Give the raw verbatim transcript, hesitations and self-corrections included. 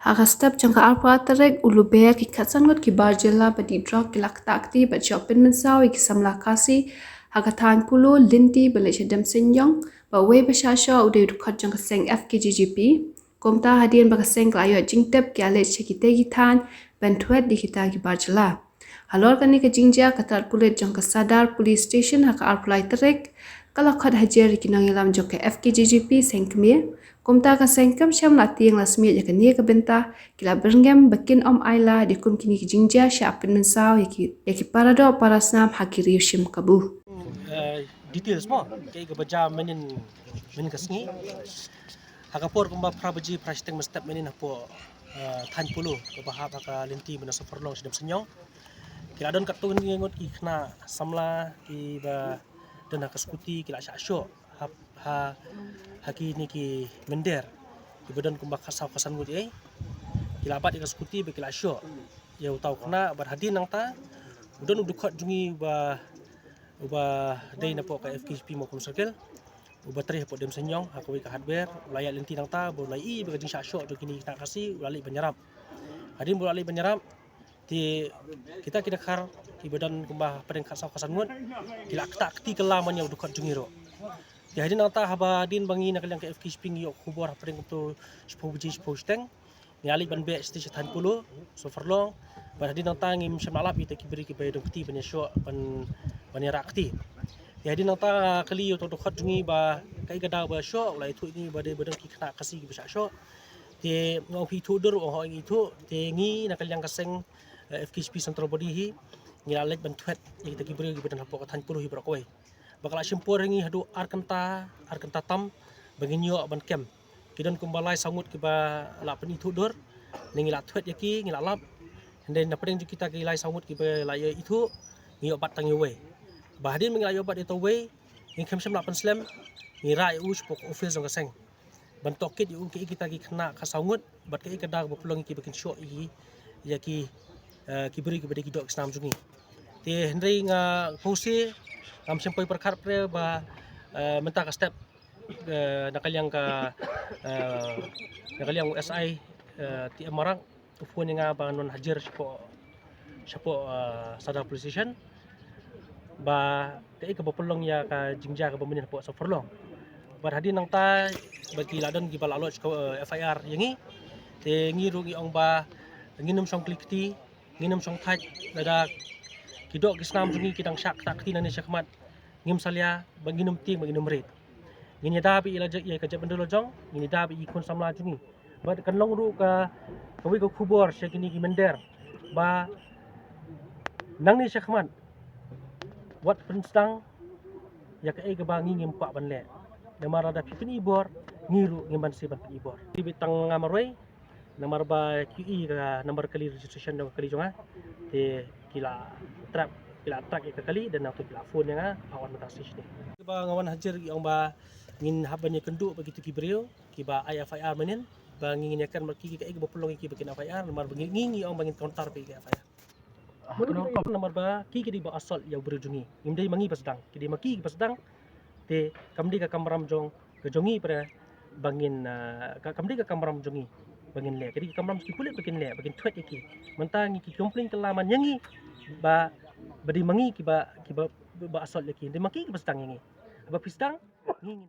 Ha ka step jong ka arphew tarik u Lber, ki khatsan ngut ki bar jylla ba dih drok ki la ktah kti bad shoh pynmynsaw ïa ki samla Khasi ha ka thaiñ Polo, lynti ba leit sha Demseiniong, ba uwei ba shah shoh u dei u dkhot jong ka seng F K J G P. Kumta hadien ba ka seng ka la ïoh jingtip, ki la leit sha kitei ki thaiñ ban thwet ïa kita ki bar jylla. Halor kane ka jingjia, ka tnad pulit jong ka Sadar Police Station ha ka arphew lai tarik ka la khot hajar ïa ki nongïalam jong ka F K J G P seng kmie. Kumta ka seng kam shym la tieng la smiej ïa kane ka bynta, ki la byrngem ba kin ym ailad ïa kum kine ki jingjia, shah pynmynsaw ïa ki, ïa ki para doh para snam ha ki riew shim kabu. Eh, details mo, kaei kaba jia mynnin, mynnin ka sngi. Ha ka por kumba phra baje phra shiteng mynstep mynnin hapoh, eh, thaiñ Polo kaba hap ha ka lynti mynta Sohphorlong sha Demseiniong, ki la don katto katne ngut ki khynnah samla kiba don ha ka skuti, ki la shah shoh ha, ha, ha kine ki mynder kiba don kumba khatsaw khatsan ngut ei. Ki la bat ïa ka skuti bad ki la shoh ïa uta u khynnah, bad hadien nangta u don u dkhot jong ngi uba, uba dei napoh ka F K J P Mawkhom Circle, uba trei hapoh Demseiniong ha kawei ka hardware, u la ïaid lynti nangta, ba u la ïohi ba ka jingshah shoh jong kine ki khynnah Khasi, u la leit ban ïarap. Hadien ba u la leit ban ïarap, te kita ki dkhar kiba don kumba hapdeng khatsaw khatsan ngut, ki la ktah kti kylla man ïa u dkhot jong ngi ruh. Te hadien nangta, haba hadien ba ngi na ka liang ka F K J P ngi ïoh khubor hapdeng kumto shiphew baje shiphew shiteng, ngi la leit ban beh shatei sha thaiñ Polo, Sohphorlong. Bad hadien nangta ngim shym la lap ïa kita ki briew kiba ïadon kti ban ïashoh, ban, ban ïarap kti. Te hadien nangta nga kylli ïa uta u dkhot jong ngi ba kaei ka daw ba shoh, u la ïathuh ïa ngi ba dei ba don ki khynnah Khasi kiba shah shoh. Te nga ong phi ithuh dur, u ong hooid ngi ithuh. Te ngi na ka liang ka seng, eh, F K J P Central Body hi, ngi la leit ban thwet ïa kita ki briew kiba don hapoh ka thaiñ Polo hi baroh kawei. Ba ka la shim por ïa ngi haduh ar kynta, ar kynta tam ba ngin ïoh ban kem. Ki don kumba lai saw ngut kiba la pynithuh dur, ne ngi la thwet ïa ki, ngi la lap. Hynrei na pdeng jong kita ki lai saw ngut kiba la ïoh ithuh, ngi ïoh bat tang ïa uwei. Ba hadien ba ngi la ïoh bat ïa uta uwei, ngi khlem shym la pynslem, ngi rah ïa u shapoh ka office jong ka seng ban tohkit ïa u kaei kita ki khynnah khatsaw ngut, bad kaei ka daw ba pynlong ïa ki ba kin shoh ïa ki, ïa ki, eh, ki briew kiba dei ki doh ki snam jong ngi. Te hynrei nga pause, ngam shym poi pyrkhat pre ba, eh, mynta ka step, eh, na ka liang ka, eh, na ka liang u S I, eh, T M Marak, u phone ïa nga ba ngan wan hajir shapoh, shapoh, eh, Sadar Police Station, ba kaei kaba pynlong ïa ka jingjia kaba mynnin hapoh Sohphorlong. Bad hadien nangta ba ki la don kiba la lodge ka, eh, F I R ïa ngi. Te ngi ruh ngi ong ba ngin ym shong kli kti, ngin ym shong thait, lada ki doh ki snam jong ngi ki dang shah ktah kti nangne shakhmat, ngim salia, ba ngin ym tieng, ba ngin ym rit. Ngin ïada beit ïa la ja-, ïa ka jaitbynriew la jong, ngin ïada beit ïa ki khun samla jong ngi. Bad kan long ruh ka, kawei ka khubor sha kine ki mynder, ba nangne shakhmat wat pynsdang ïa kaei kaba ngi ngim kwah ban leh. Namar lada phi pyni bor, ngi ruh ngim banse ban pyni bor. Te beit tang nga marwei, namar ba ki ïohi ka number kali registration jong ka kali jong nga. Te ki la track, ki la track ïa ka kali, dan nangta ki la phone ïa nga, pha wan mynta station ne. Ba nga wan hajir, ki ong ba ngin hap ban ïakynduh bad kito ki briew kiba ai F I R mynnin, ba ngi ngin ïakren bad ki, kaei kaba pynlong ïa ki ba kin F I R, namar ba ngi, ngi, ngi ong ba ngin counter beit ïa ka F I R. Namar ba ki, ki dei ba assault ïa u briew jong ngi. Ngim dei ma ngi ba sdang, ki dei ma ki kiba sdang. Te kam dei ka kamram jong, ka jong ngi pre ba ngin, ah, ka, kam dei ka kamram jong ngi ba ngin leh. Ka dei ka kamram jong ki pulit ba kin leh, ba kin thwet ïa ki. Mynta ngi ki complain kylla man ïa ngi ba, ba dei ma ngi kiba, kiba, ba assault ïa ki. Dei ma ki kiba sdang ïa ngi. Haba phi sdang, ngi ngin